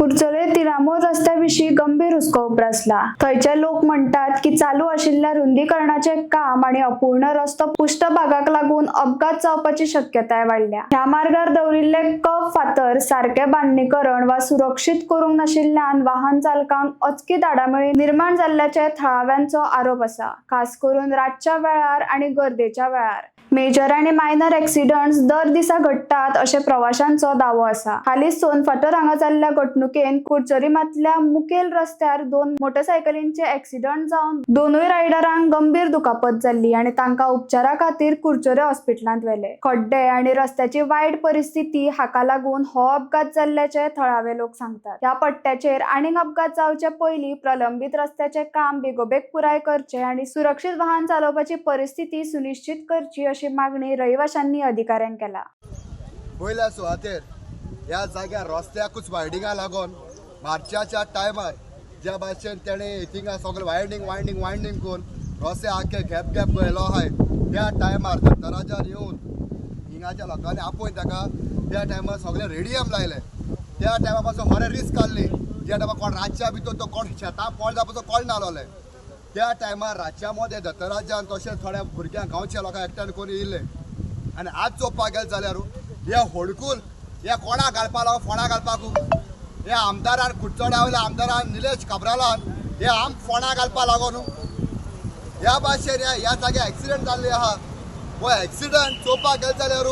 कुडचडे तिरामोर रस्त्या विशीं गंभीर हुस्को उप्रासला. थंयचे लोक म्हणटात की चालू आशिल्ल्या रुंदीकरणाचें काम आनी अपूर्ण रस्तो पृष्ठभागाक लागून अपघात जावपाची शक्यताय वाडल्या. ह्या मार्गार दवरिल्ले कब फातर सारकें बांदणीकरण वा सुरक्षीत करूंक नाशिल्ल्यान वाहन चालकांक अचकीत आडामेळी निर्माण जाल्ल्याचे थळाव्यांचो आरोप आसा. खास करून रातच्या वेळार आनी गर्देच्या वेळार मेजर आनी मायनर एक्सिडंट्स दर दिसा घडटात अशें प्रवाशांचो दावो आसा. हालींच सोनफातर हांगा जाल्ल्या घडणुकेन कुडचरीमातल्या मुखेल रस्त्यार दोन मोटरसायकलींचे एक्सिडंट जावन दोनूय रायडरांक गंभीर दुखापत जाल्ली आनी तांकां उपचारा खातीर कुडचडे हॉस्पिटलांत व्हेले. खड्डे आनी रस्त्याची वायट परिस्थिती हाका लागून हो अपघात जाल्ल्याचे थळावे लोक सांगतात. ह्या पट्ट्याचेर आनीक अपघात जावचे पयलीं प्रलंबीत रस्त्याचें काम बेगोबेग पुराय करचें आनी सुरक्षीत वाहन चालोवपाची परिस्थिती सुनिश्चित करची अशी मागणी रहिवाशांनी अधिकाऱ्यांक केला. पयल्या सुवातेर ह्या जाग्यार रस्त्याकूच वायडिंगा लागून मार्चाच्या टायमार ज्या भाशेन तेणें थिंगा सगळें वायंडींग वायंडींग वायंडींग करून रस्ते आख्खे गॅप गॅप गेलो आहाय. त्या टायमार दत्तराजार येवन हिंगाच्या लोकांनी आपोवन ताका त्या टायमार सगळें रेडियम लायलें. त्या टायमा पासून बरें रिस्क काडली. ज्या टायमार कोण रातच्या भितर तो कोण शेतां पळ जावपाचो कोण नासलोले. त्या टायमार रातच्या मदें दत्तराजान तशें थोड्या भुरग्यांक गांवच्या लोकांक एकठांय करून येयल्ले. आनी आज चोवपाक गेले जाल्यार हे होडकूल हे कोणा घालपा लागून फोंडा घालपाक हे आमदारान कुडचड्या वयल्या आमदारान निलेश काब्रालान हे आम फोंडा घालपा लागून ह्या भाशेन ह्या जाग्यार एक्सिडंट जाल्ले आहा. हो एक्सिडंट चोवपाक गेले जाल्यार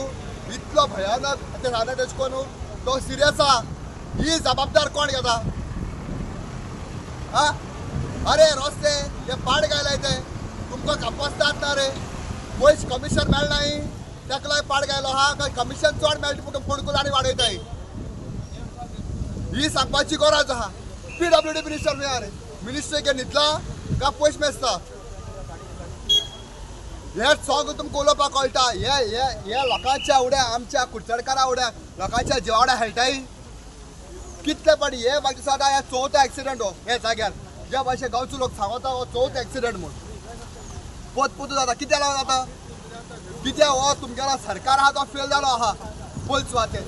इतलो भयानक तें जालें तेश करून तो सिरियस आहा. ही जबाबदार कोण घेता? हा, अरे रस्ते हे पाड घायलाय ते तुमकां कापसतात ना रे. पयस कमिशन मेळनाय ताका लागून पाड घायलो आहा. काय कमिशन चड मेळटा पूण फोंडकूल आनी वाडयताय ही सांगपाची गरज आहा. पीडब्ल्यूडी मिनिस्टर न्हय रे, मिनिस्टर के न्हिदला काय पयस मेजता? हे सगळें तुमकां उलोवपाक कळटा. हे हे हे लोकांच्या उड्या आमच्या कुडचडकारा उड्या लोकांच्या जिवाड्या खेळटाय कितले पण. हे म्हाका दिसता आतां हे चवथो एक्सिडंट हो हे जाग्यार. ज्या भाशेन गांवचो लोक सांगता हो चवथो एक्सिडंट म्हूण पोत पोतू जाता. कित्याक लागून जाता? कित्याक हो तुमगेलो सरकार आहा तो फेल जालो आहा. पयले सुवातेर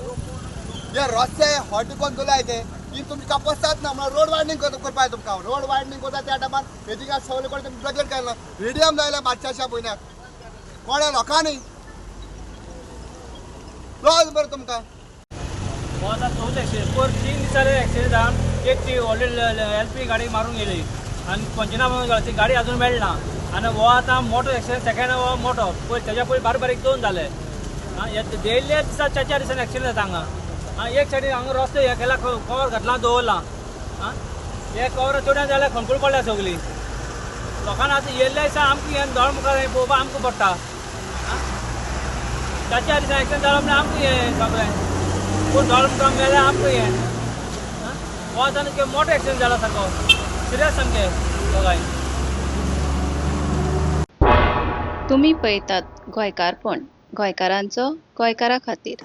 हे रस्ते हॉट कोण चलय ते की तुमची कापसतात ना म्हणून रोड वायडनींग करपाक तुमकां. रोड वायडनींग करता त्या टायमार हे थिंगा सगळे कडेन तुमी ब्लकेट घायला, रेडियम लायला मार्चाच्या म्हयन्याक कोणा लोकांनी लॉज बरें तुमकां. हो आतां चवथो एक्सिडंट. पयर 3 दिसांनी एक्सिडंट जावन एक ती व्हडली एल पी गाडी मारून गेली आनी पंचनामा जालो. ती गाडी अजून मेळना. आनी हो आतां मोठो एक्सिडंट, सेकंड हो मोठो. पयर तेज्या पयलीं बारीक बारीक दोन जाले. आं, हे डेली दिसा चार चार दिसांनी एक्सिडंट जाता हांगा. आं, एक सायडीन हांगा रस्तो हे केला, कवर घातला दवरला. आं, हे कवर चोड्यान जाल्यार खणकूळ पडल्या सगळी लोकांना. आतां येयल्ले दिसा आमकां हें दोळ मुखार हें पळोवपाक आमकां पडटा. आं, चार चार दिसांनी एक्सिडंट जालो म्हणल्यार आमकां हें सगळें कोण दोळ मुखार मेल्यार आमकां हें. आं, हो आतां मोठो एक्सिडंट जाला सारको सिरियस सामकें दोगांय. तुमी पळयतात गोंयकारपण, गोंयकारांचो गोंयकारा खातीर.